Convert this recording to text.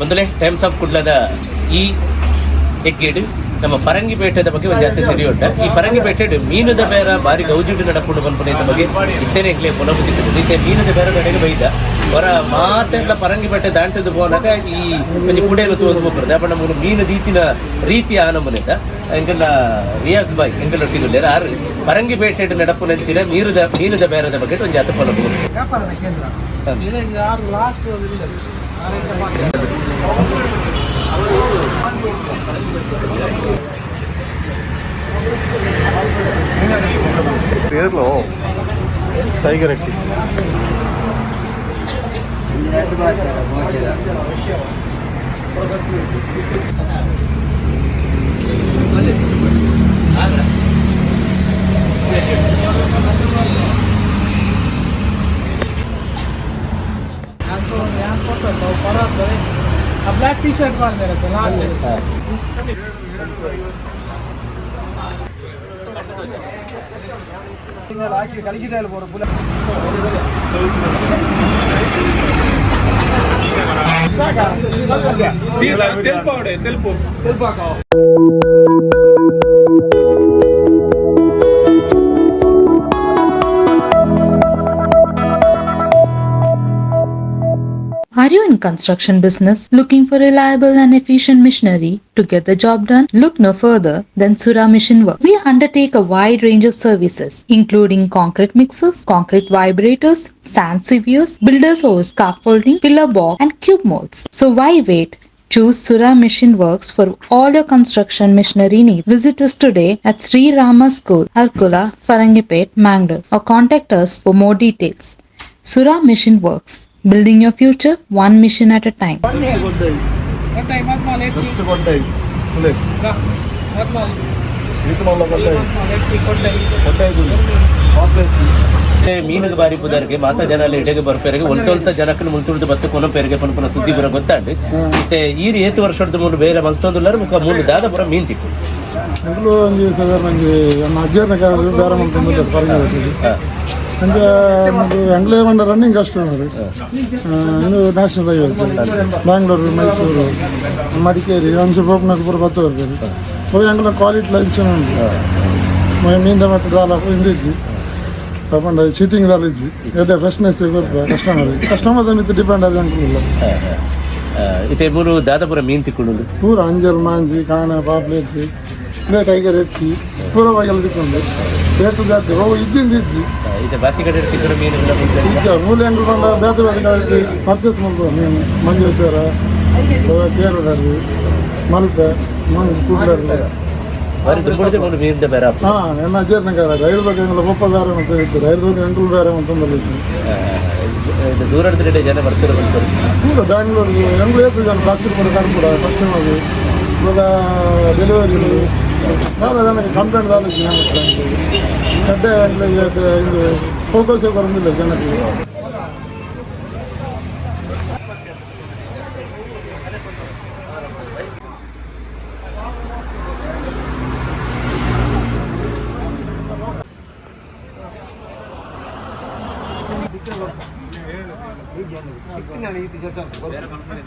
ಬಂದಲೇ times of ಕುಡ್ಲದ ಈ ಎಗ್ಗೇಡು ನಮ್ಮ ಪರಂಗಿಪೇಟೆದ ಬಗ್ಗೆ ಒಂದು ಜಾತಿ ತಿಳಿಯೋಟ. ಈ ಪರಂಗಿಪೇಟೆ ಮೀನುದ ಬೇರ ಬಾರಿ ಗೌಜಿಡು ನಡಪುಂಡು ಪನ್ಪುನ ಬಗ್ಗೆ ಇತ್ತೇನೆ ಎಂಕ್ಲೆ ಪುನಃ ಇತ್ತೆ ಮೀನುದ ಬೇರ ನಡೆಗೆ ಬೈದ ಹೊರ ಮಾತೆಲ್ಲ ಪರಂಗಿಪೇಟೆ ದಾಂಟದು ಪೋನಾಗ ಈ ಒಂಜಿ ಕುಡೆಲು ತೂವೊಂದು ಪೋಪುಂಡು. ಅಪಂಡ ಮೂಲು ಮೀನು ದೀತಿನ ರೀತಿ ಆನಮುನೆದ ಎಂಕಲ್ನ ರಿಯಾಜ್ ಬಾಯ್ ಎಂಕಲ್ ಒಟ್ಟಿಗೆ ಆರು ಪರಂಗಿಪೇಟೆ ನಡಪುನಂಚಿನ ಮೀನುದ ಮೀನುದ ಬೇರದ ಬಗ್ಗೆ ಒಂದು ಜಾತಿ ಪೊಲಬು. ವ್ಯಾಪಾರದ ಕೇಂದ್ರ. ಲಾಸ್ಟ್. పేర్లో టైగర్ ఎట్టి. ಬ್ಲ್ಯಾಕ್ ಟಿ ಶರ್ಟ್ ಮಾಡಿದ್ರೆ ಲಾಸ್ಟ್. ಹಾಕಿ ಕಲಿಗಿಡ ಬೋಡ. తెలుపు తెలుపాక. Are you in construction business looking for reliable and efficient machinery to get the job done? Look no further than Sura Mission Work. We undertake a wide range of services including concrete mixers, concrete vibrators, sand sieves, builders hose, scaffolding, pillar box and cube molds. So why wait? Choose Sura Mission Works for all your construction machinery needs. Visit us today at Sri Rama School, Harkula, Farangipet, Mangalore, or contact us for more details. Sura Mission Works, building your future one mission at a time. Bus కొడ్డాయి కొడ్డాయి chocolate. ಮೀನುದ ಬಾರಿ ಪುದರ್ಗೆ ಮಾತಾ ಜನ ಎಲ್ಲ ಇಡೆಗೆ ಬರ್ಪೇರಿಗೆ ಒಲ್ತೊಲ್ತ ಜನಕ್ಕೆ ಮುಲ್ತುಳ್ದು ಬತ್ತು ಕೊನ ಪೇರಿಗೆ ಪನ್ಪುನ ಸುದ್ದಿ ಬರ ಗೊತ್ತಾಂಡು. ಮತ್ತೆ ಈ ಏತು ವರ್ಷದ ಮೂರು ಬೇರೆ ಮಲ್ತೊಂದುಲ್ಲಾರ ಮುಖ ಮೂಲು ದಾದ ಪುರ ಮೀನ್ ತಿಕ್ಕು. ಎಂಕುಲು ಒಂಜಿ ಸಾಧಾರಣ ಒಂಜಿ ನಮ್ಮ ಅಜ್ಜೆರ್ನ ಕಾಲದ ಬೇರೆ ಮಲ್ತೊಂದು ಪರಂಗಿ. ಅಂಚ ಎಂಕ್ಲೆ ಪಂಡ ರನ್ನಿಂಗ್ ಕಸ್ಟಮರ್. ಇಂದು ನ್ಯಾಷನಲ್ ಹೈವೇ, ಬ್ಯಾಂಗ್ಳೂರು, ಮೈಸೂರು, ಮಡಿಕೇರಿ ಅಂಚ ಪೋಪುನಕ್ ಪೂರ ಬತ್ತು ಬರ್ಪೆರ್. ಪೋಯಿ ಎಂಕಲ್ನ ಕ್ವಾಲಿಟಿ ಅಂಚನೆ ಉಂಡು. ಮೀನ್ದ ಮಟ್ಟ ದಾಲ ಇಂದು ಇಜ್ಜಿ ಪಂಡ ಚೀಟಿಂಗ್ ದಾಲ ಇಜ್ಜಿ. ಎಡ್ಡೆ ಫ್ರೆಶ್ನೆಸ್ ಕೊರ್ಪ ಕಸ್ಟಮರ್. ಕಸ್ಟಮರ್ ಮಿತ್ತ್ ಡಿಪೆಂಡ್ ಆದ್ ಎಂಕುಲು. ಇತ್ತೆ ಮೂಲು ದಾದಪುರ ಮೀನ್ ತಿಕ್ಕುಂಡು? ಪೂರ ಅಂಜಲ್, ಮಾಂಜಿ, ಕಾಣ, ಪಾಪ್ಲೆಟ್, ಇದೇ ಟೈಗರ್ ಎತ್ತಿ ಪೂರ ಬಗೆಲ್ ತಿಕ್ಕೊಂಡು. ರೇಟ್ ಜಾಸ್ತಿ ಅವು ಇಜ್ಜಿಂದ ಇಜ್ಜಿ. ಇತ್ತೆ ಬಾಕಿ ಕಡೆ ತಿಕ್ಕುನ ಮೀನುಗಳ? ಈಗ ಮೂಲೆ ಅಂಗಡಿ ಪಂಡ ಬೇತೆ ಬೇತೆ ಕಡೆ ಪರ್ಚೇಸ್ ಮಲ್ಪುವ ಮೀನು. ಮಂಜೇಶ್ವರ, ಕೇರಳ, ಮಲ್ಪೆ, ಮಂಗ್ ಕುಡ್ಲ. ಬಾರಿ ದುಂಬುಡ್ದೆ ಮೂಲು ಮೀನ್ದ ಬೇರೆ. ಹಾಂ, ಎನ್ನ ಅಜ್ಜರ್ನಗರ ರೈಲ್ ಬಗ್ಗೆ ಎಂಕುಲು ಬೊಪ್ಪ ಬೇರೆ ಅಂತ ಇತ್ತು. ರೈಲ್ ಬಗ್ಗೆ ಎಂಕುಲು ಬೇರೆ ಅಂತ ಇತ್ತು. ಇದು ದೂರದ ಕಡೆ ಜನ ಬರ್ತಾರೆ ಬರ್ತಾರೆ. ಪೂರ ಬ್ಯಾಂಗ್ಳೂರ್ಗೆ ಎಂಕುಲು ಏತ್ ಜನ ಬಸ್ ಪೂರ ಕರ್ಪುಡ ಕಸ್ಟಮರ್. ಇವಾಗ ಡೆಲಿವರಿ ದಾಲ ಜನಕ್ಕೆ ಕಂಪ್ಲೇಂಟ್ ದಾಲ ಇಜ್ಜಿ ನಮ್ಮ ಎಡ್ಡೆ. ಎಂಕ್ಲೆಗ್ ಇದು ಫೋಕಸ್ ಕೊರೊಂದಿಲ್ಲ ಜನಕ್ಕೆ.